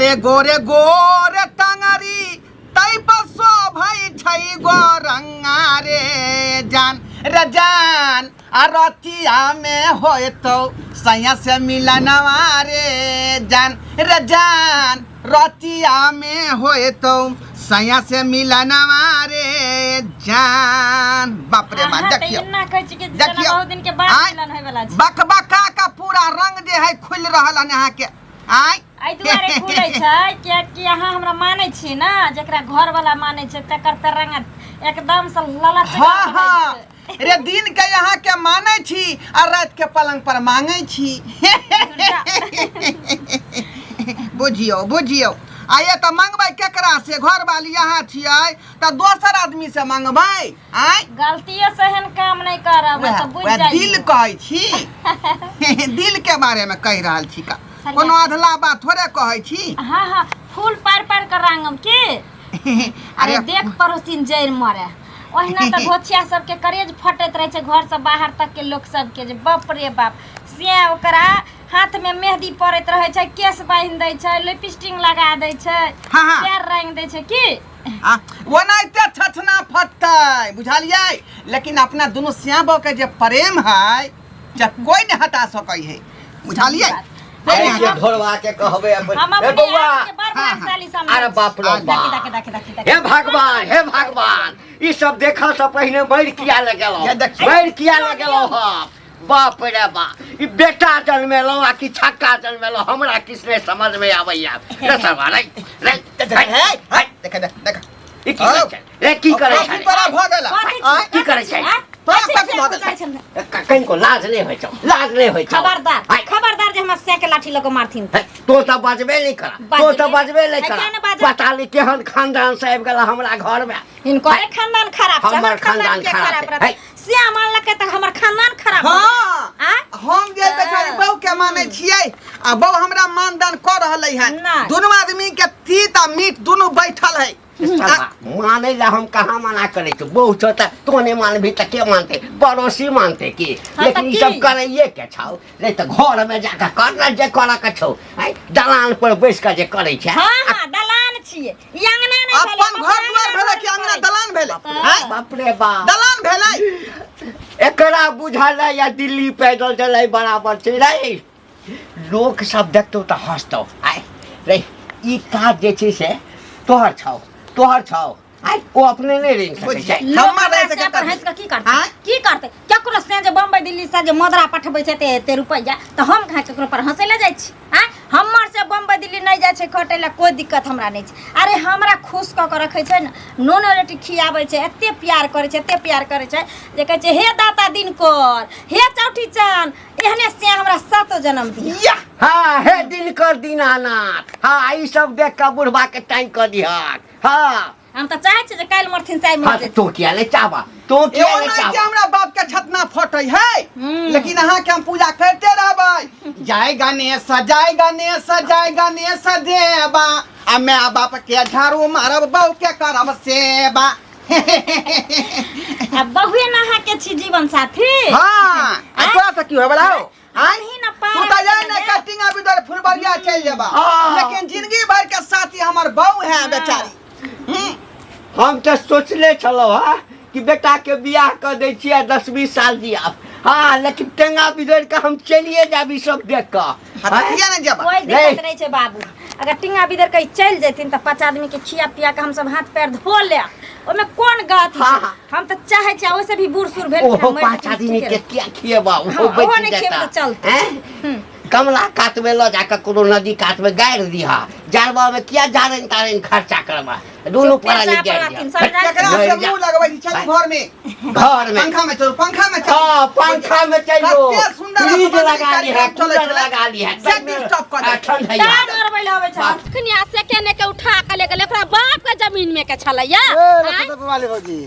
हे गोरे गोरे टंगरी तै पर शोभै छै गोरंगा रे जान रे जान, आ रतिया में होयतौ सैया से मिलनवा रे जान रे जान, रतिया में होयतौ सैया से मिलनवा रे जान। बाप रे बाप, अहाँ तऽ देखियौ एना कहै छी कि जेना देखियौ। बहुत दिन के बाद आँय? मिलन होय वाला छै। बकबका का पूरा रंग जे है खुलि रहल हन अहाँके। आँय? एहि दुआरे खुलै छै कियाकि अहाँ हमरा मानै छी ने, जेकरा घर वाला मानै छै तकर तऽ रंग एकदम से ललच। हाँ हाँ रे, दिन के अहाँ के मानै छी आ रात के पलंग पर मांगै छी। बुझियौ बुझियौ, आ ये तऽ मंगबै केकरा से? घर वाली अहाँ छियै तऽ दोसर आदमी से मंगबै? आँय, गलतियो से एहन काम नहि करब वएह तऽ बुझि वएह जाइयो। दिल कहै छी, दिल के बारे में कहि रहल छी का, कोनो अधला बात थोड़े कहै छी। हाँ हाँ, फूल पार पार कर रांगम की। अरे अरे देख पड़ोसिन जड़ि मरे, ओहिना तऽ घोचिया सबके करेज फटैत रहै छै घर से बाहर तक के लोक सबके, जे बाप रे बाप, से ओकरा हाथ में मेहदी पड़ैत रहै छै, केश बान्हि दै छै, लिपस्टिक लगा दै छै, हाँ, हाँ। पैर रंग दै छै की। आ ओनाहिते छछना फटतै, बुझलियै? लेकिन अपना दुनू श्याम के जे प्रेम है जे कोई नहीं हटा सकै है, बुझलियै? कोई अरे नहीं के हटा। ढोरवा के कहबै अपन हम हे अपने बौआ आप के बड़ हाँ, हाँ। भाग्यशाली समझै अरे बाप रे छी। बाप। देखी देखी देखी देखी। हे भगवान, हे भगवान, ई सब देखऽ से पहिने मरि किया लए गेलहुँ? ये देखियौ। मरि किया लए गेलहुँ हम? बाप रे बाप, ई बेटा जन्मेलहुँ आ कि छक्का जन्मेलहुँ, हमरा किछु नहि समझ में आबैया। रे सरवा, रे रे। देख, हे, हे, देख देख देख। ई की करै छै रे? की करै कथी छै? तोरा भऽ गेल? कथी आँय? की करै छै? आँय? तोरा कथी कथी भऽ गेल? छै? कनिको लाज नहि होइ छौ? लाज नहि होइ छौ? खबरदार, आँय? खबरदार जे हमरा सै के लाठी लऽ कऽ मारथिन। हे, तो तऽ बजबे नहि कर, तो तऽ बजबे- बजबे नहि हे, कर। किया ने बाजब? पता नहि केहन खानदान से आबि गेल हमरा घर में। हिनकरे खानदान खराब छै, हमर हमर खानदान खानदान के खराब खराब छै। रहतै? हे। श्याम मानलकै तऽ हमर खानदान खराब भऽ गेलै। हाँ। आँय? हम जे बेचारी बहू के मानै छियै आ बहू हमरा मानदान कऽ रहलै हन, नहि। दुनू आदमी के तीत आ मीठ दुनू बैठल है। साला, मानै ला हम कहाँ मना करै छी? बहु छौ तऽ तो नहि मानबही तऽ के मानतै? पड़ोसी मानतै की? हाँ, लेकिन तऽ ई सब की? करैए के छौ, नहि तऽ घर में जाकऽ कर ने जे करऽ के छौ। आँय, दलान पर बैस कऽ जे करै छै। हाँ हाँ, दलान छियै ई, अंगना नहि भेलै। अपन घर दुआर भेलै कि अंगना दलान भेलै? आँय? बाप रे बाप। दलान भेलै। एकरा बुझल है या दिल्ली पैदल चलै बराबर छै रे। लोक सब देखतौ तऽ हँसतौ। आय रे, ई काज जे छै से तोहर छौ, तोहर छौ। आय, ओ अपने नहि रहि सकै छै। लोक हमर हमरा रहै से छै पर हँसि कऽ की करतै? आँय? की करतै? केकरो से जे बम्बई दिल्ली से जे मदरा पठबै छै ते एते रुपैआ तऽ हम कहाँ केकरो पर हँसै लए जाइ छी? आँय, हमर से बम्बई दिल्ली नहि जाइ छै खटै लए, कोइ दिक्कत हमरा नहि छै। अरे हमरा खुश कऽ कऽ रखै छै ने, नून रोटी खियाबै छै, एते प्यार करै छै, एते प्यार करै छै जे कहै छै हे दाता दिनकर, हे चौठी चान, एहने से हमरा सातो जन्म दिया। या हाँ, हे दिनकर दीनानाथ, हाँ, ई सब देख कऽ बुढ़बा के टाइम कऽ दिहक। हाँ। हम तऽ चाहै छी जे काल्हि मरथिन से आइ मर हाँ, जेथिन। तो किया नहि चाहबा? तो किया एगो नहि नहि कि चाहबा? हमरा बाप के छतना फटै है, लेकिन अहाँ के हम पूजा करते रहबै। जय गणेश, जय गणेश, जय गणेश देवा, आ my बाप के झाड़ू मारब, बहू के करब सेवा। आ बहुए ना अहाँ के छी जीवन साथी। हाँ, आ तोरा से की होय वाला हो? आँय? हमही न पार तू तऽ जाय ने लगेबै। कटिंग अभी तोरे फुलबरिया चलि जेबा, हाँ। लेकिन जिंदगी भर के साथी हमर बहू है बेचारी। हम तऽ सोचले छलहुँ हँ कि बेटाके बियाह कऽ दै छियै आ 10-20 साल जियाब। हाँ, लेकिन टेंगा बिगड़ि कऽ हम चलिए जायब ई सब देख कऽ। हाँ, तऽ किया नहि जेबा? कोई दिक्कत नहीं छै बाबू, अगर टिंगा बिदर कहीं चलि जेथिन तऽ 5 आदमी के खिया पिया के हमसब हाथ पैर धो लेब, ओहिमे कोन गलत छै? हाँ, हाँ। हम तऽ चाहै छियै ओहिसे भी बूढ़ सूढ़ भेल ओहो 5 आदमी के किया खिएबा? ओहो हाँ, ओहो बचि नहि खिएबै जेता। तऽ चलतै। हैं? कमला कात में लऽ जाकऽ कोनो नदी कात में गाड़ि दिहा, जारबा में किया जारनि तारनि खर्चा करबा? दुनू चुपे प्राणी चाप गाड़ि रहथिन, दिहा। समझा केकरा से मरि जा। मुंह लगबै छी? चलू घर में। घर में। पंखा में चलू, पंखा में चलू। हाँ, पंखा में चलो। कते सुंदर फ्रिज असमंजस लगा ली है, कार्यक्रम चलै कूलर छलै। लगा ली है। से डिस्टर्ब कऽ हाँ, देलकै। ठंड है। तार मरबै लए अबै छै अखनी, आ से केने के उठा के ले गेलै, ओकरा बाप के जमीन में के छलैया। ए, आँय? लखन वाली भौजी।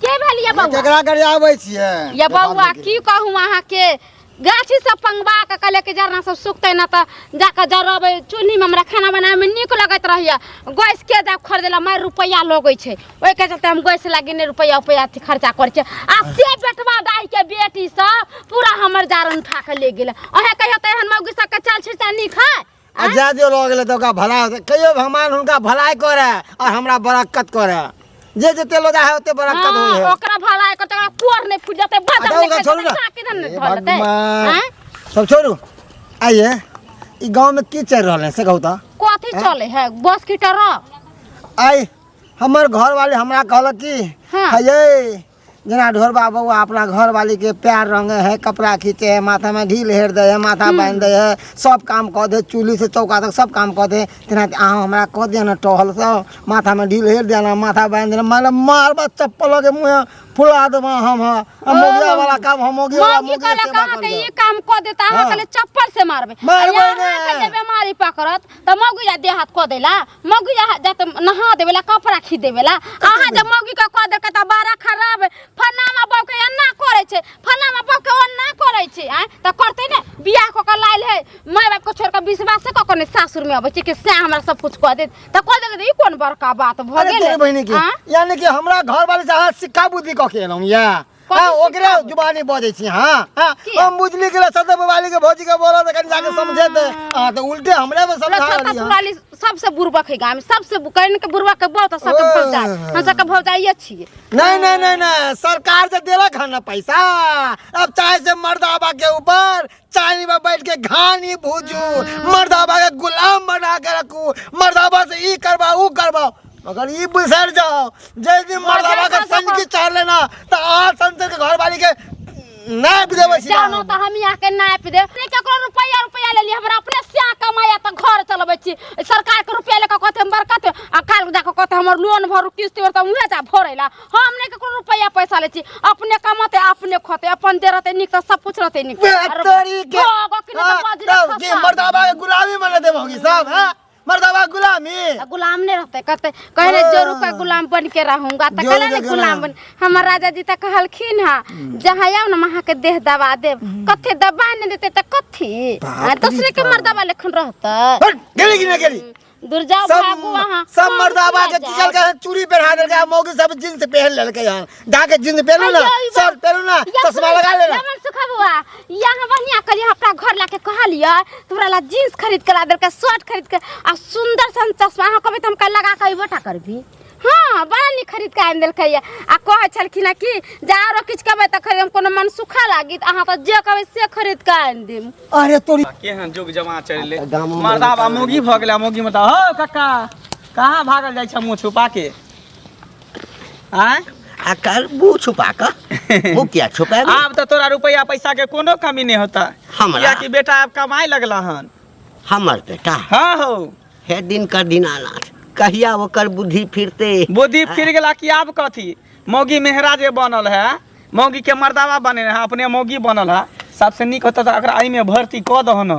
के भेल ये बौआ? केकरा गरियाबै छियै? ये बौआ, की कहूँ अहाँके, गाछी सब पंगबा के कहले कि जरना सब सुखतै ना तऽ जाकऽ जरबै चूल्हीमे, हमरा खाना बनाबैमे नीक लगैत रहैए। गैस के जाब खरीदै लए मारि रुपैआ लगै छै, ओहिके चलते हम गैस लागी नहि रुपैआ उपैआ अथी खर्चा करै छियै। आ से बेटवा दाइके बेटी सब पूरा हमर जारन उठा कऽ ले गेलै। अहेँ कहियौ तऽ एहन मौगी सबके चाल छिरचा नीक है? आ जा दियौ लऽ गेलै तऽ ओकरा भला होतै। कहियो भगवान हुनका भलाइ करे और हमरा बरक्कत करे। जे जते लोग है ओते बरक्कत होय है। ओकरा भलाइ करतै, ओकरा कोर नहि फुटि जेतै, बदल अच्छा, नहि ओकरा खाइ छोड़ू जेतै, ना। चाकी धन नहि हे धऽ लेतै। भगवान। आँय? सब छोड़ू, आइए ई गाँव में की चलि रहल है से कहू तऽ। कथी चले है? बस की ट्रक? आइ हमर घर वाले हमरा कहलक कि हे जेना ढोरबा बौआ अपना घर वाली के पैर रंगे है, कपड़ा खींचे है, माथा में ढील हेर दे है, माथा बांध दे है, सब काम कऽ दे, चूल्ही से चौका तक सब काम कऽ दे, तेना अहाँ हमरा कऽ दिअ ने टहल सब, माथा में ढील हेर दिअ ने, माथा बांध देना, माने मारबा चप्पल के मुँह फुला देबा हम। हम मौगिया वाला काम, हम मौगी वाला मौगी मौगी कहलक सेवा अहाँके कर ई काम कऽ देता, अहाँ कहले चप्पल से मारबै। मारबै आ ने। अहाँके जे बेमारी पकड़त तऽ मौगी जा देह हाथ कऽ देला, मौगी जा जात नहा देवेला, कपड़ा खींच देवेला। अहाँ जब मौगी के कऽ देलकै तऽ बड़ा खराब है। फलाना बाप के एना करै छै, फलाना बाप के ओना करै छै। आँय तऽ करतै ने, बियाह कऽ के लायल है, माय बाप के छोड़ कऽ विश्वासे कऽ के ने सासुर में अबै छै कि सएह हमरा सब कुछ कऽ देत, तऽ कऽ देलकै। ई कोन बड़का बात भऽ अरे गेलै? तोरे बहिनी के आँय? यानी कि हमरा घर वाले से अहाँ सिक्का बुद्धि कऽ के एलहुँ या कथी हाँ, ओकरे सिक्का बुद्धि? जुबानी बजै छी। हाँ हाँ, किया? हम बुझली गेल सदर वाली के भौजी के बोला तऽ कनि जाके समझेते, हाँ तऽ उल्टे हमरे में समझा लछता रहली हँ। पुराली सबसे बुड़बक है गाम में, सबसे कहीं के बुड़बक के बहुत सबके ओ। भौजाई, हम सबके भौजाइये छियै। नहीं नहीं नहीं नहीं, सरकार से देलक हन ना पैसा, अब चाहे से मर्दाबा के ऊपर चाली में बैठ के घानी भूजू, मर्दाबा के गुलाम बना के रखू, मर्दाबा से ई करवा ऊ करवा, मगर ई बिसर जाओ जे दिन मर्दाबा के संग की चढ़ लेना तो आ संसद के घर वाली के नाप देबै छी। जानो तऽ हम यहाँ के नापि देब। नहि ककरो रुपैआ रुपैआ लेलियै, हमरा अपने स्या कमाया तऽ घर चलबै छी। सरकार के रुपैआ लऽ कऽ कहतै हम बरकत, आ काल्हि जाकऽ कहतै हमर लोन भरू, किस्त भरू, तऽ उहे जा भरै ला। हम नहि ककरो रुपैआ पैसा लै छी, अपने कमतै अपने खतै, अपन देह रहतै नीक तऽ सब कुछ रहतै नीक। बे आरो तोरी के। भऽ गो कि नहि तऽ हाँ, बजरे तब की खसा। मर्दाबा के गुलामी बना देबहोगी सब, हाँ? मर्दाबा गुलामी। आ गुलाम नहीं रहते, कहते कहले जोरू का गुलाम बन के रहूंगा, तो जोरू कहले के ने गुलाम गुलाम। बन। हमर राजा जी तो कहलखिन हा जहाँ आउ ना वहाँ के देह दबा देब, कथी दबा नहीं देते तो कथी? बाप आ, रे दूसरे के बाप। मर्दाबा लेखन रहता। हट, गेली कि नहीं गेली? दूर जाओ, सब भागू वहाँ। सब हम मर्दाबा के किया की केलकै हन, चूड़ी पहना देलकै, आ मौगी सब जींस पहन लेलकै हन। जाके जींस पहनू ना, अयो, ई बात- शर्ट पहनू ना, या चश्मा लगा लेना। रमन सुखा बुआ, यहाँ बढ़िया करिए, अपना घर लाके कहलिए तोरा ला जींस खरीद के ला देलकै, शर्ट खरीद के आ सुंदर सन चश्मा। अहाँ कहबै तऽ हम काल्हि लगा के अयबो टा करबी। हाँ, बड़ा नीक खरीद के आनि देलकै ये। आ कहै छलखिन हँ कि जे आरो किछु कहबै तऽ खरीद, हम कोनो मन सुखा लागी तऽ अहाँ तऽ जे कहबै से खरीद के आनि देब। अरे तोरी केहन जुग जमा चलि आब तऽ गामो मे मर्दाबा मौगी भऽ गेलै, मौगी मतलब हौ कक्का कहाँ भागल जाइ छ मुँह छुपा के? आँय? आ काल्हि मुँह छुपा कऽ, मुँह किया छुपाएब? आब तऽ तोरा रुपैआ पैसा के कोनो कमी नहि होता। हमरा? कियाकि बेटा आब कमाए लगला हन। हमर बेटा? हाँ हौ। हे दिन कर दीनानाथ, कहिया ओकर बुद्धि फिरते? बुद्धि फिर गेला कि आब कथी मौगी मेहरा जे बनल है, मौगी के मर्दावा बने है, अपने मौगी बनल है, सबसे नीक होता तऽ अकरा एहिमे भर्ती कऽ दहन,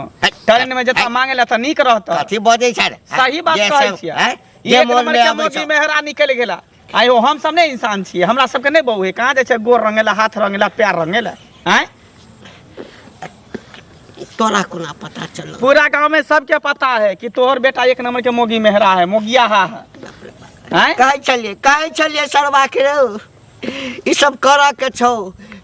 ट्रेन में जता मांगे ला तऽ नीक रहता। कथी बजै छै रे? सही बात जे कहै सब- छियै। हैं? जे एक मोन नंबर मे के अबै मौगी छौ। मेहरा निकलि गेला। आइ हम सब नहि इंसान छियै, हमरा सबके नहि बहू है, कहाँ जाइ छै गोर रंगेला, हाथ रंगेला, पैर रंगेला? आँय तोरा कोना पता चलल? पूरा गांव में सबके पता है कि तोहर बेटा एक नंबर के मोगी मेहरा है, मोगिया हा है। आँय? कहै छलियै, कहै छलियै सरवा के रौ, ई सब करऽ के छौ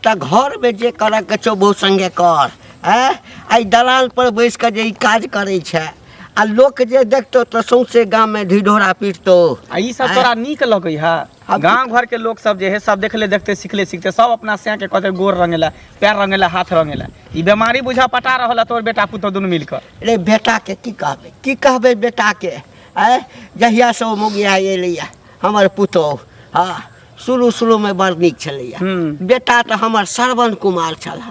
तऽ घर में जे करऽ के छौ बहु संगे कर। आँय, आइ दलान पर बैस कऽ जे ई काज करै छै आ लोक जे देखतौ तऽ सौंसे गाम में ढिढोरा पीटतौ। आ ई सब तोरा नीक लगै है? आब गांव घर के लोग सब जे है सब देखले देखते सिखले सिखते सब अपना सिया के कहते गोर रंगेला, पैर रंगेला, हाथ रंगेला। ई बीमारी बुझा पटा रहल है तोर बेटा पुतोह दुनू मिलकर। रे बेटा के की कहबै, की कहबै बेटा के? आँय, जहिया से ओ मुगिया एलैया हमर पुतोह, हाँ शुरू शुरू में बड़ नीक छलैया। बेटा तऽ हमर श्रवण कुमार छल,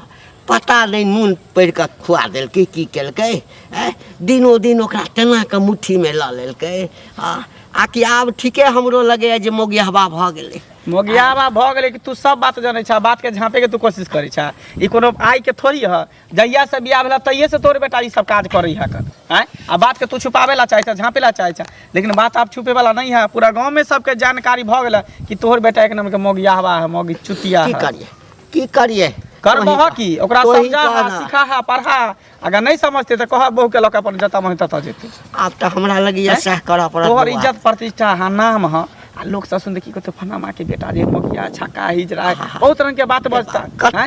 पता नहि नून पड़ि कऽ खुआ देलकै की केलकै, आँय दिनो दिन ओकरा तेना कऽ मुट्ठीमे लऽ लेलकै। हँ, आ कि आब ठीके हमरो लगैया जे मोगियाबा भऽ गेलै। मोगियाबा भऽ गेलै कि तू सब बात जनै छह, बात के झाँपे के तू कोशिश करै छह। ई कोनो आइ के थोड़ी ह, जहिया से बियाह भेला तहिये से तोर बेटा ई सब काज करै है कर। आँय, आ बात के तू छुपावे ला चाहै छह, झाँपे ला चाहै छह, लेकिन बात आब छुपे वाला नहीं है। पूरा गांव में सबके जानकारी भऽ गेलै कि तोहर बेटा एक नंबर के मोगियाबा है, मोगी चुतिया की है। करिए, की करिए? करबह की? ओकरा तोही समझा, कह ना। सिखा, पढ़ा। अगर नहीं समझते तऽ कह बहू के लऽ कऽ अपन जतऽ मन ततऽ जेतै। आब तऽ हमरा लगैया आँय? सएह करऽ पड़त तोहर बौआ। इज्जत प्रतिष्ठा हा, नाम हा, आ लोक सब सुनते की कहते फलाना के बेटा जे मोगिया छक्का हिजरा है, बहुत रंग के बात बजता। आँय?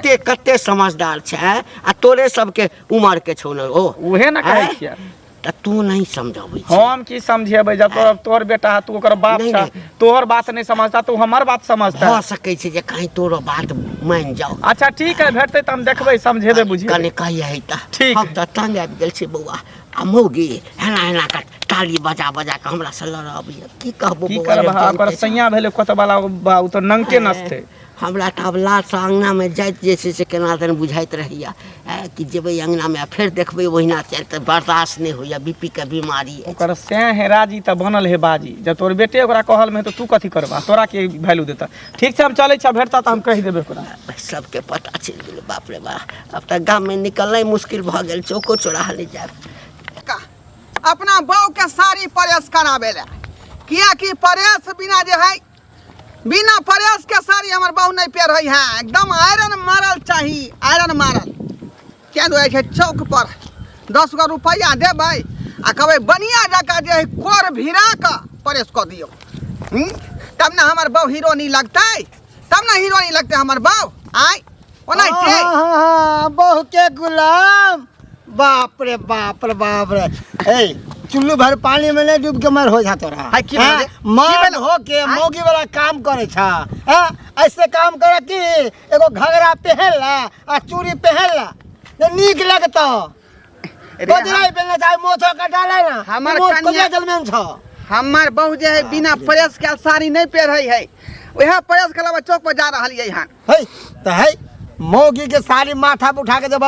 तऽ तू नहीं समझाबै छी। हम की समझेबै जब तोर तोहर बेटा है तू ओकर बाप नहीं, छा नहीं। तोहर बात नहीं समझता तू हमर बात समझता भऽ सकै छै जे कहीं तोरो बात मानि जाओ। अच्छा ठीक है, भेटतै तऽ हम देखबै, समझेबै बुझेबै। कने कहिए तऽ। ठीक। हम तऽ तंग आबि गेल छी बौआ, आ मौगी एना एना कऽ ताली बजा बजा कऽ हमरा से लड़ऽ अबैया, की कहबो की बौआ करब रे, ओकर जानते सैया भेलै कोतवाला बा, ओ तऽ नंगटे नचतै। हमरा तऽ आब लाजसँ अङ्गनामे जाइत जे छै से केना दन बुझाइत रहैया कि जेबै अङ्गनामे आ फेर देखबै ओहिना चलि तऽ बर्दाश्त नहि होइया, बी पी के बीमारी अछि। ओकर सैं हे राजी तऽ बनल हे बाजी, जब तोर बेटे ओकरा कहल में तऽ तू कथी करबा, तोरा के वैल्यू देता। ठीक छै, हम चलै छी, भेटता तऽ हम कहि देबै ओकरा। सबके पता चलि गेलै, बाप रे बाप, आब तऽ गाममे निकलनाइ मुश्किल भऽ गेल, चौको चौराहा नहि जायब। अपना बहू के साड़ी प्रेस कराबै लए, कियाकि प्रेस बिना जे है, बिना प्रेस के साड़ी हमर बहू नहीं पेरहे है, एकदम आयरन मारल चाही, आयरन मारल। क्या दुआरे छै चौक पर 10 गो रुपैआ देबै आ कहबै बढ़िआँ जकाँ जे है कोर भिड़ा कऽ प्रेस कऽ दियौ, तब ने हमर बहू हीरोनी लगतै, तब ने हीरोनी लगतै हमर बहू। आय ओनाहिते। हाँ, बहू के गुलाम, बाप रे बाप रे बाप रे। ए चुल्लू भर पानी में नहीं डूब के मर हो जातो रहा। हाय, की भेलै रे? की मर्द भेलै? हो के हाय। मौगी वाला काम करे छा, हाँ? ऐसे काम करे कि एगो घघरा पहन ला आ चूड़ी पहन ला तो नीक लगतो। रे, बजराई पहनना चाहे मोछो कटा ले ना, हमर मोछ कनिया- कहिया जलमेन छौ? हमर बहू जे है बिना प्रेस के साड़ी नहीं पहरे है, वएह प्रेस के अलावा चौक पर जा रहल ये हन। है तो है मौगी के साड़ी माथा पर उठा के जब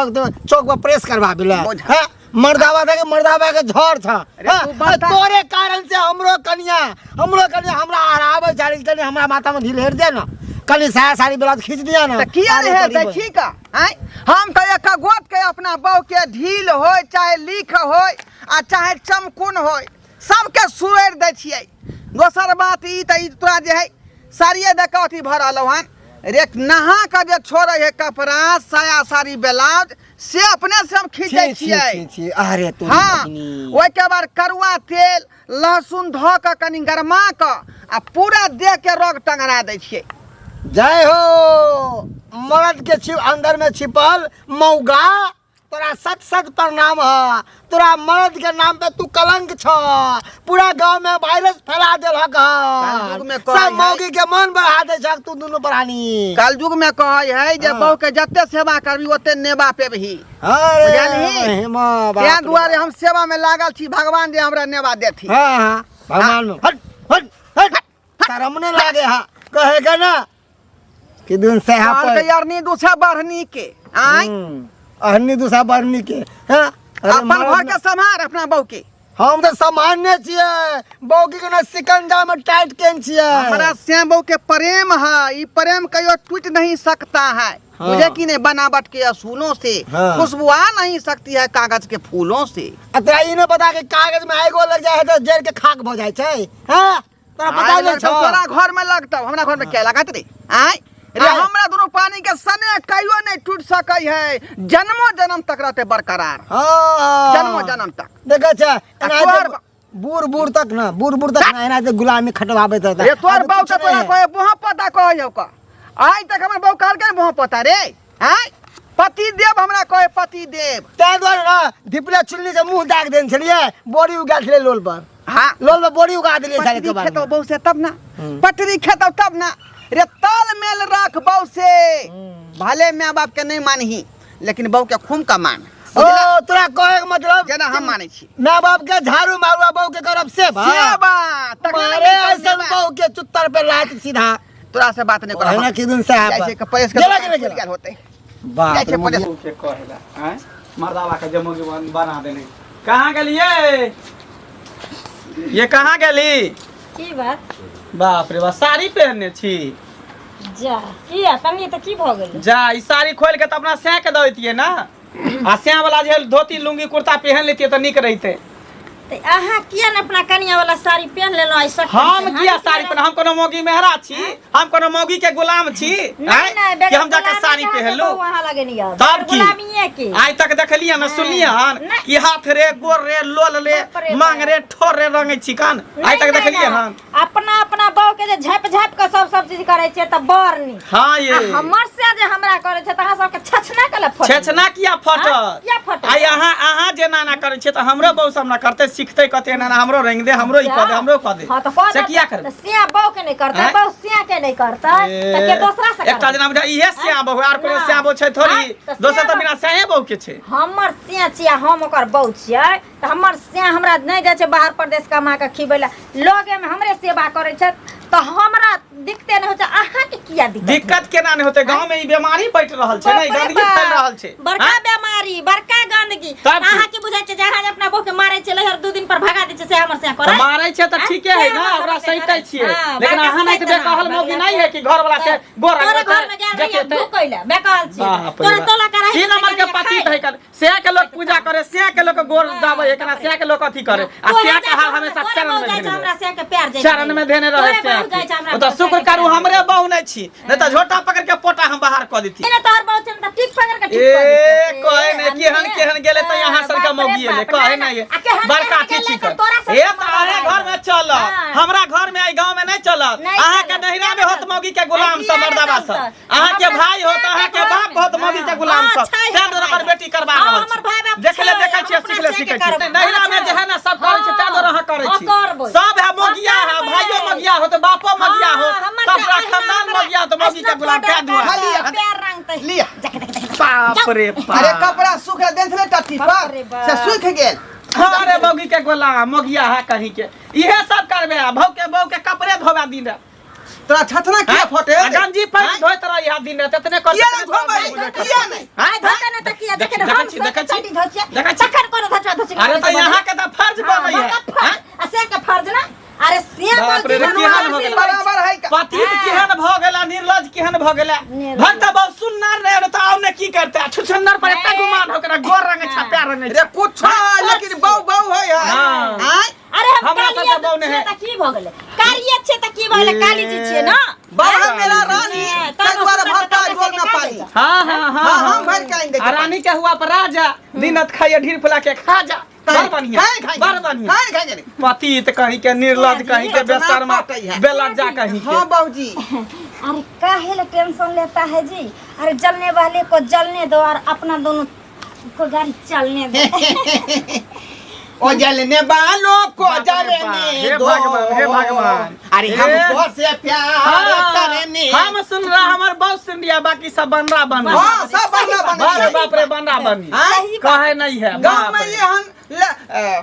चौक पर प्रेस करवा बिला, बोझ। हाँ? मर्दावा था के मर्दावा के झड़ था, अरे हाँ? तू बता। तोरे कारण से हमरो कनिया हमरा हरावे चाली, कनी हमरा माथा में ढील हेर दे ना, कनी साया साड़ी ब्लाउज खींच दिया ना। त किया अरे रहे गरीब। देखी का? आँय? हम तो एक गोट के अपना बहू के ढील होय चाहे लीक होय आ चाहे चमकुन होय सबके सुरैर दै छियै। दोसर बात ई तऽ ई तोरा जे है साड़िए दऽ कऽ अथी भऽ रहलौ हन रे, नहा कऽ जे छोड़ै है कपड़ा साया साड़ी ब्लाउज से अपने से हम खींचै छी, छी, छियै। छी, छी, अरे तोरी हाँ, बहिनी। ओहिके बाद करुआ तेल लहसुन धऽ कऽ कनि गरमा कऽ आ पूरा देह के रोग टंगरा दै छियै। जय हो मर्द के छिप अंदर में छिपल मौगा, तोरा सत सत प्रणाम ह। तोरा मर्द के नाम पे तू कलंक छ, पूरा गांव में वायरस फैला देलक ह। कलयुग में कहै सब है। मौगी के मन बढ़ा दे छक तू दुनू प्राणी। कलयुग में कहै है जे हाँ। बहू के जते सेवा करबी ओते नेबा पेबही। अरे बुझलही? महिमा, बाप तें रे दुआरे बाप। हम सेवा में लागल छी, भगवान जे हमरा नेबा देथी। हाँ, हाँ, भगवान हट, हट, हट, शरम नहीं लागे हा कहेगा ना कि दिन से हा कहलकै पर अरनी दूसरा बढ़नी के आय। अहनी दूसरा बढ़नी के, हाँ? अरे अपन मर्द घर के सम्हार अपना बहू के। हम तो सामान्य छियै, बहू के ना सिकंजा में टाइट केन छियै। हमरा से बहू के प्रेम है, ई प्रेम कहियो टूट नहीं सकता है। हाँ। बुझे कि नहीं, बनावट के असूलों से हाँ। खुशबू आ नहीं सकती है कागज के फूलों से। आ तोरा ई नहीं पता कि कागज में आगो लग जाए है तो जड़ के खाक भ जाए छै, हाँ? तोरा पता आइ नहीं लगतौ, छौ? तोरा घर में लगतौ, हमरा घर में क्या लागत रे? आय रे, आय। हमरा दुनू पानी के सने कहियो नहीं टूट सकै है, जन्मो जन्म तक रहते बरकरार। हाँ। जन्मो जन्म तक। देखै छै, एना तोहर जे बूढ़ बूढ़ तक ना, बूढ़ बूढ़ तक ना, एना जे गुलामी खटवाबैत रहता। रे तोहर आब बाप कुछ के तोरा नहीं है। कहे बोहा पता कहै हौ का। आइ तक हमर बहू कहलकै बोहा पता रे, आय पति देव हमरा कहे पति देव। ताहि दुआरे ना धिपला चुल्ली से मुंह दाग देने छलियै, बड़ी उगा छलै लोल पर। हाँ। लोल पर बड़ी उगा देलियै साले पटरी के बाद खेतौ में। बहू से तब ना, पटरी खेतौ तब ना रे, ताल मेल रख बहू से। भले माय बाप के नहीं मानही लेकिन बहू के खूम का मान। ओ तोरा कहे के मतलब जेना हम मानै छी। माय बाप के झाड़ू मारू आ बहू के करब सेवा। सेवा, तखने मारे ने ऐसन सेवा। बहू के चुत्तर पे लात सीधा। तोरा से बात नहीं करब। ओहिना कि दिन से जाइ छै के प्रेस के गेला दुकान गेला खुलि गेला। गेल होतै। बाप जाइ छै रे, प्रेस। के कहेला, आँय? मर्दावा के जमोगी बना देने। कहाँ गेलियै? ये कहाँ गेली? की बात? बाप रे बाप, साड़ी पहनने छी। जा, किया पहनलियै तऽ की भऽ गेलै? जा, ई साड़ी खोलि के तऽ अपना सैं के दऽ दैतियै ना, आ सैं वाला जे धोती लुंगी कुर्ता पहन लेतियै तऽ नीक रहितै। तऽ अहाँ किया ने अपना कनिया वाला साड़ी पहन लेलहुँ आइ सखी? हम किया साड़ी पहन, हम कोनो मौगी मेहरा छी? हम कोनो मौगी के गुलाम छी? नहीं, आँय? नहीं, कि हम बेगर जाके गुलामी साड़ी के अहाँके पहनलू? बहू अहाँ लगे नहीं आब। तब बेगर की? गुलामीये के। आइ तक देखलियै ना, सुनलियै हन नहीं। कि हाथ रे गोर रे लोल रे बाप रे मांग बाप। रे ठोर रे रंगै छी कान? आइ नहीं, तक नहीं, देखलियै नहीं। हन? अपना अपना बहू के जे झापि झापि के सब सब चीज करै छियै तऽ बड़ नीक। हाँ ये आ हमर से जे हमरा करै छै तऽ अहाँ सबके छछना के फटल। छेछना किया फटत? हाँ, किया फटत? आइ अहाँ अहाँ जे नाना करै छियै तऽ हमरो बहू सब ना करतै, सिखतै कते एना एना हमरो रंग दे, हमरो ई कऽ दे, हमरो कऽ दे। हाँ तऽ कऽ से दे किया तऽ करबै? सिया बहू के नहि करतै, आँय? बहू सिया के नहि करतै तऽ के दोसरा से एकटा करतै? जेना बुझा इहे सिया बहू, आर कोनो ना। सिया बहू छै थोड़ी। आँय, तऽ सिया दोसर तऽ बहू- बिना स्याहे बहू के छै। हमर सिया छियै, हम ओकर बहू छियै तऽ हमर सिया हमरा नहि जाइ छै बाहर परदेश कमा कऽ खिबै लए, लगेमे हमरे सेवा करै छै तऽ हमरा दिक्कते नहि होइ छै। अहाँके किया दिक्कत? दिक्कत केना नहि होतै? गाँव में ई बीमारी बैठ रहल छै ने, ई बाप रे गंदगी फैल बाप, रहल छै। बड़का आँय? बीमारी, बड़का गंदगी। तब की? अहाँ की बुझै छै जे अहाँ जे अपना बहू के मारै छियै, लहर 2 दिन पर भगा दै छियै, से हमर सिया तऽ करै? मारै छै तऽ आँय? ठीके है से ना, हमर ओकरा सबके सहिते करै। छियै। हाँ, लेकिन बड़का अहाँ नहि तऽ सहिते बेकहल ना, मौगी बड़का नहि है कि घर वाला से गोर तोरे रंगतै, घर में गेल रहियै जतेतै। भूखै लए, बेकहल छियै। बाप रे तोरे बाप। तोला कराही तीन नंबर के पति है कर, सिया के लोग पूजा करे, सिया के लोग गोर दाबे, एकरा सिया के लोग अथी करे, आ सिया के हाल हमेशा चरण में धेने रहे। चरण में धेने रहे सिया के। ओ तऽ शुक्र करू हमरे बहू नहि छी, नहि तऽ झोटा पकड़ के पोटा हम बाहर कऽ देती। एने तोहर बहू छै ने तऽ ठीक पकड़ के ठीक ए कऽ देतौ। कहे नहि केहन केहन गेलै तऽ यहाँ सबके बाप रे मौगी एलै, बाप, कहे ना, नहि आ केहन बड़का केहन अथी गेलै छी तऽ तोरा ए सबके तऽ अहे मौगी घर में चलत, हाँ। हमरा घर में एहि गाँव में नहीं चलत। नहि अहाँ के चलत, नहिरा में किया होत नहि मौगी के गुलाम चलत? सब, मर्दाबा किया सब। नहि चलत? अहाँ के हमरा भाई होत, से अहाँ के घर बाप में। होत मौगी के गुलाम हाँ, सब, छै तैं हमर दुआरे ओकर भाई। बेटी करबा हाँ, रहल हमर छी। भाई बाप देखले छै, देखै छियै, हम अपना सिखले से सिखै के छियै। करबै। नहिरा में जे है ना सब करै छै, तैं दुआरे अहाँ करै हाँ, छी। करबै। सब है मौगिया है, करबै। भाइयो मौगिया होत, बापो मौगिया हाँ, होत, हमर सब से पूरा अहिना खानदान हमरा मौगिया होत, मौगी के ऐसना गुलाम तैं दुआरे। खाली पैर रंगतै। लिया। जाके देख, देख, देख। बाप रे बाप। अरे कपड़ा सूख देल छलै टट्टी बाप रे पर, बाप। से सूख गेल। अरे मौगी के गोला मौगिया है कहीं के, इहे सब करबे आ भौ के बहू के कपड़े धोबा दिन रात। तोरा छतना किया फटे? आ गंजी पैंट धोइत रही आ दिन रात, एतने कर। किया नहि धोबै? किया नहि? आँय? धोते ने तऽ किया? देख- देखे ने, देखै हम छी, सब देखै छी, चड्डी धोइ छियै। देखै छी। तखन कोनो धोचवा धोची अरे तऽ यहाँ के तऽ फर्ज हाँ, बनै है। बड़का फर्ज। आ से के फर्ज ना? अरे से बाप रे, मौगी रे, बनवा केहन हो गेलै? बराबर है का? पतित केहन भऽ गेला, निर्लज केहन भऽ गेला। निर्लज। भक्त बहुत सुन्नर रहे तऽ आउ ने की करते, आ छुछुन्नर पर एते गुमान हो गेला, गोर रंग छा, प्यार रंग रे छा। कुछ है, लेकिन बहु बहु है है। हाँ। आँय? अरे हम हमरा कालिए सबके बहु नहि छियै है। तऽ की भऽ गेलै? कालिए छियै तऽ की भऽ गेलै? काली जी छियै ना? बहु है मेरा रानी, हाँ, ताहि तब दुआरे सुन्दर भरता तऽ झोल में तब पानी। हाँ, हाँ, हाँ, हाँ, हम भरि के आनि दै आ छियै। रानी के हुआ पर राजा दिन रात खाइए ढीर फुला के खा जा। बड़ बढ़िया, खाए खाए बड़ बढ़िया। खाए खाए जाने। पतित कहीं के, निर्लज कहीं के, रचना बेशर्मा पटै है। बेलज्जा कहीं के। हाँ बाबूजी। अरे काहे ला टेंशन लेता है जी? अरे जलने वाले को जलने दो और अपना दोनों को गाड़ी चलने दो। ओ जलने वालों को बाप रे बाप, जलने हे दो। भगवान, हे भगवान। अरे हे। हमको से प्यार हाँ, करने। हम सुन रहा, हमार बहुत सुन लिया, बाकी सब बनरा बन रहा। हाँ, सब बनरा बन बाप रे रहा। बाप रे, बनरा बनी। हाँ? कहे नहीं है, गांव बाप में रे। ये हम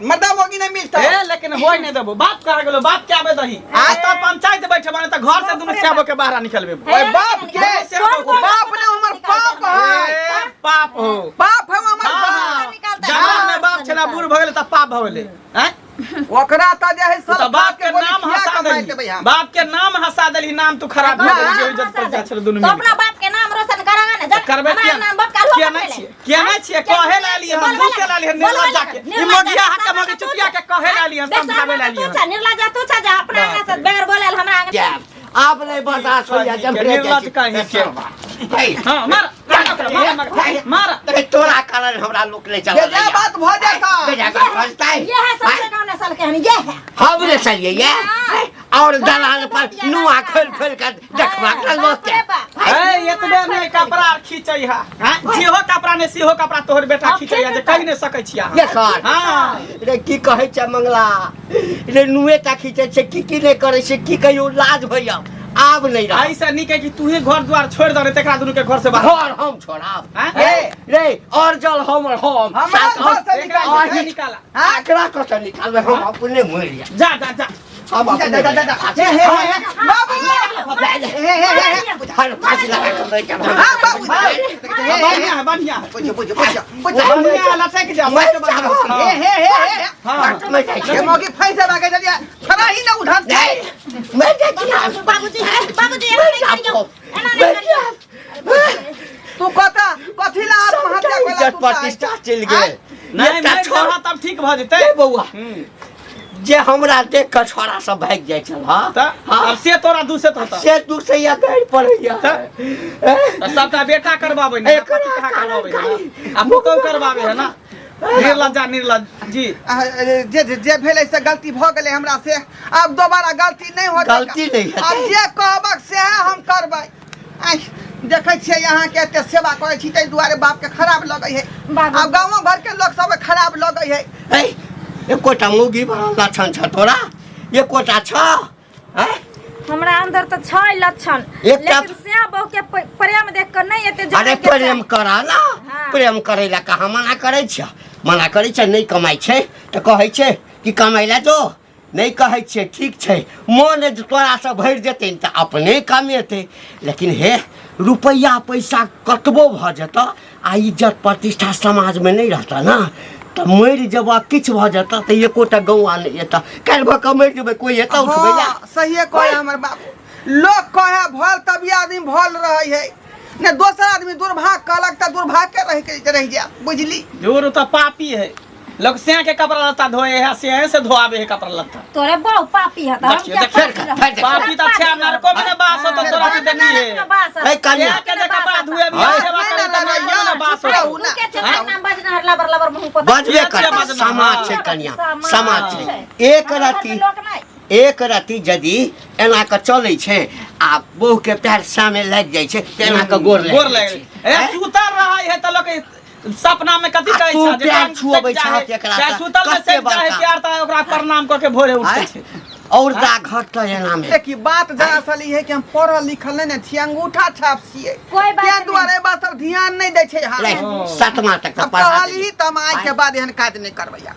मर्दा मोगी नहीं मिलता। ए लेकिन होय नहीं देबो, बाप कहा गेलो, बाप के आबे दही। आ त पंचायत बैठे बने त घर से दुनू स्याबो के बाहर निकलबे। ओए बाप के, कौन कौन बाप ने हमर पाप है। ए, पाप हो। पाप है हमर हाँ, बाप। निकालता है। जवान में बाप छला, बूढ़ भ गेलै त पाप भ गेलै। हैं? ओकरा त जे है तू सब त बाप के गोली नाम खिया हंसा के मारि देलही। देबै हम। बाप के नाम हंसा देलही, नाम तू खराब भऽ गेलही, जे इज्जत पैसा छलै दुनू तो मिल अपना बाप के नाम रोशन करागा ना, जा। करबै हमरा किया? नाम बाप का लोग किया नहि पकड़े छियै? ले। किया नहि छियै? कहे ला एलियै हम, बोलबै दूसे ला एलियै, बोलबै निर्लज्जा के। ई मगिया हक मगी चुतिया के कहे ला एलियै, समझाबै ला एलियै। तू छा, निर्लज्जा तू छा, जा अपना आंगन से बगैर बोलल हमरा आंगन। जायब। आब नहीं बर्दाश्त होइया, जब रे निर्लज कहीं के। हे, हाँ, मार, मार ओकरा, मार, मार, मार। अरे तोरा कारण हमरा लोक नहीं चला बेजा बात भऽ जाता। बेजा बात भऽ जेतै। ये है सबसे गाँव नसल के हन, ये है। हम ने चलिए ये और दलान पर नुआ खोल खोल कर देखबाक हाँ, लोक बाप रे के। बाप। ए, एतबे नहि कपड़ा आर खींचै है। हाँ? जेहो कपड़ा नहि सेहो कपड़ा तोहर बेटा हाँ, खींचै है, जे कहि नहि सकै छियै अहाँ। देखर। हाँ। रे की कहै छै मंगला, रे नुए टा खींचै छै, की की नहि करै छै, की कहियो लाज होइया। आब नहीं रह। ऐसा नीक है कि तू ही घर द्वार छोड़ दे, तकरा दुनू के घर से बाहर। घर हम छोड़ाब। हाँ? ए, रे और जल हम हम हमरा साथ घर से एकरा निकाल घर से निकाला। हाँ? एकरा कतऽ निकालबै, हम अपने मरि जायब। जा जा जा। हम जा अपने जा जा जा। हे हे हे हे बाबू। हे हे हे हे। हर फांसी लगा के मरि जायब। हाँ बाबू। हे हे हे। बढ़िया है, बढ़िया है। पूछो पूछो पूछो पूछो। बढ़िया है, लटक जा, मरि सबसे बढ़िया। जाब। हाँ। हे हे हे हे। हाँ। मरि जाइ ये छी। मौगी फैसे भागे चलिए छड़ा ही ना उधर से। नहीं, मरि जाइ छी हम। बाबूजी, बाबूजी, एना मरि नहि जायब करियौ। हम। एना नहि मरि करियौ। जायब। तू कता कथी ला आत्महत्या सबटा कोला इज्जत तू प्रतिष्ठा चलि गेल। नहि, एकटा मरि छोड़- जहाँ तब ठीक भऽ जेतै। ए बौआ, हम्म। जे हमरा देख कऽ छोड़ा सब भागि जाइ छल, हाँ? तऽ हाँ। आब से तोरा दूषित होता। से दूसैया गाड़ि पड़ैया। तऽ? ए? तऽ सबटा बेटा करबाबै ने, एकरा पति कहाँ कारण करबाबै है खाली। ना? आ पुतहु करबाबै है ना। निर्लज्जा निर्लज्ज जी। जे जे जे भेलै से गलती भऽ गेलै हमरा से, आब दोबारा गलती नहि होतै। गलती नहि हेतै। आब जे कहबक सएह हम करबै। आइ देखै छियै अहाँके एते सेवा करै छी, ताहि दुआरे बापके खराब लगै है। बाबू। आब गाँवो घरके लोक सबके खराब लगै है। है, एकोटा मौगी बड़ा लक्षण छ तोरा, एकोटा छ? हैं? हमरा अंदर तऽ छै लक्षण, लेकिन से बहु के प्रेम देख कऽ नहि एते अरे जनै के प्रेम चाही। करा ना। हाँ। प्रेम करै ला कहाँ मना करै छ? मना करै छ? नहि कमाइ छै तऽ कहै छै कि कमाइ ला जो? नहि कहै छियै। ठीक छै, मोन जे तोरासँ भरि जेतै ने तऽ अपने कमेतै। लेकिन हे, रुपैआ पैसा कतबो भऽ जेतऽ आ इज्जत प्रतिष्ठा समाजमे नहि रहतऽ ने तऽ मरि जेबऽ, किछु भऽ जेतऽ तऽ एकोटा गौआ नहि एतऽ। काल्हि भऽ कऽ मरि जेबै, कोइ एतऽ उठबै ला? हाँ, सहिए कहे हमर बाबू। लोक कहे भल तभी आदमी भल रहे है ने, दोसर आदमी दुर्भाग कहलक तऽ दुर्भाग्य रह के रहि जायब, बुझली? दूर तऽ पापी है लोग, सिया के कपड़ा लत्ता धोए है, सिया से धोआबे है कपड़ा लत्ता। तोरे बहु पापी है तऽ हम देखियौ, क्या देखियौ। पापी रहब? फेर देख। पापी तऽ छै, नरको में ने बास होतो तोरा के देखी है। है कन्या। सिया के जे कपड़ा धोए भी हाँ। सेवा करे तऽ नरको में ने बास नहीं, होतो। नहीं, तू के छै नाम बजना लबर लबर मुंह पर बजबे छियै करतै, बजना, समाज हाँ। छै कन्या, समाज समाज छै। छै। एक हमर घरमे रति लोक नहि। एक रति यदि एना कऽ चलै छै आ बहु के पैर सामे लागि जाइ छै तऽ एना कऽ गोर गोर लागि लागि जाइ छै। ए सुतल रहै है तऽ लोक सपना में कथी आ कहै तू छै जे प्यार टांग छुअबै सटि जाइ छहक है, एकरा चाहे तऽ सुतल में कते सटि जाइ है बड़का। प्यार तऽ ओकरा प्रणाम कऽ के भोरे उठै आँय? छै। औरदा घट एना में। देखी, बात दरअसल ई है कि हम पढ़ल लिखल नहीं ने छियै, अंगूठा छाप छियै। कोई बात ताहि नहीं। दुआरे बात सब ध्यान नहीं दै छै। हाँ। रे, सतमा तक तऽ अब पढ़ा कहली देली। तऽ हम आइ के बाद एहन काज नहीं करबै आब।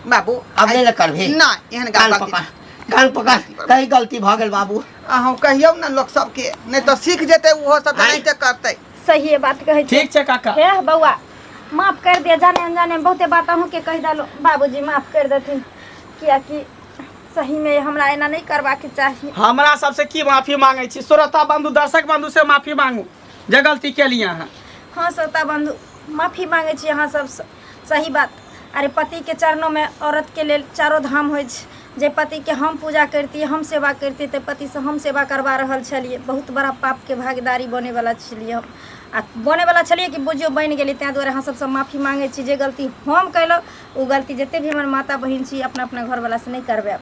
बाबू। अब नहि ने करबही? नहीं, एहन कान गलती पकड़, कान पकड़, कहीं गलती भऽ गेल बाबू। अहूँ कहियौ ने लोक सबके, नहीं तऽ सीख जेतै ओहो सब, आँय? एनाहिते करतै। सही बात कहै छी। ठीक छै काका। हे बौआ, माफ कर दिया, जाने अनजाने में बहुते बात अहूँ के कहि देलहुँ। बाबूजी माफ कर देथिन, कियाकि सही में हमरा एना नहीं करबाक चाही। हमरा सबसे की माफी मांगे छी? श्रोता बंधु, दर्शक बंधु से माफी मांगू जे गलती केलिए अहाँ। हाँ श्रोता बंधु, माफी मांगे छी अहाँ सब। सही बात। अरे पति के चरणों में औरत के लेल चारो धाम होइ छै। जे पति के हम पूजा करती, हम सेवा करती, तऽ पति से हम सेवा करवा रहल छलियै, बहुत बड़ा पाप के भागीदारी बने वाला छलियै हम, आ बने वाला छलियै कि बुझियौ बनि गेलियै। ताहि दुआरे अहाँ सबसँ माफी मांगै छी। जे गलती हम कयलहुँ ओ गलती जते भी हमर माता बहिन छी, अपना अपना घरवाला से नहि करबै।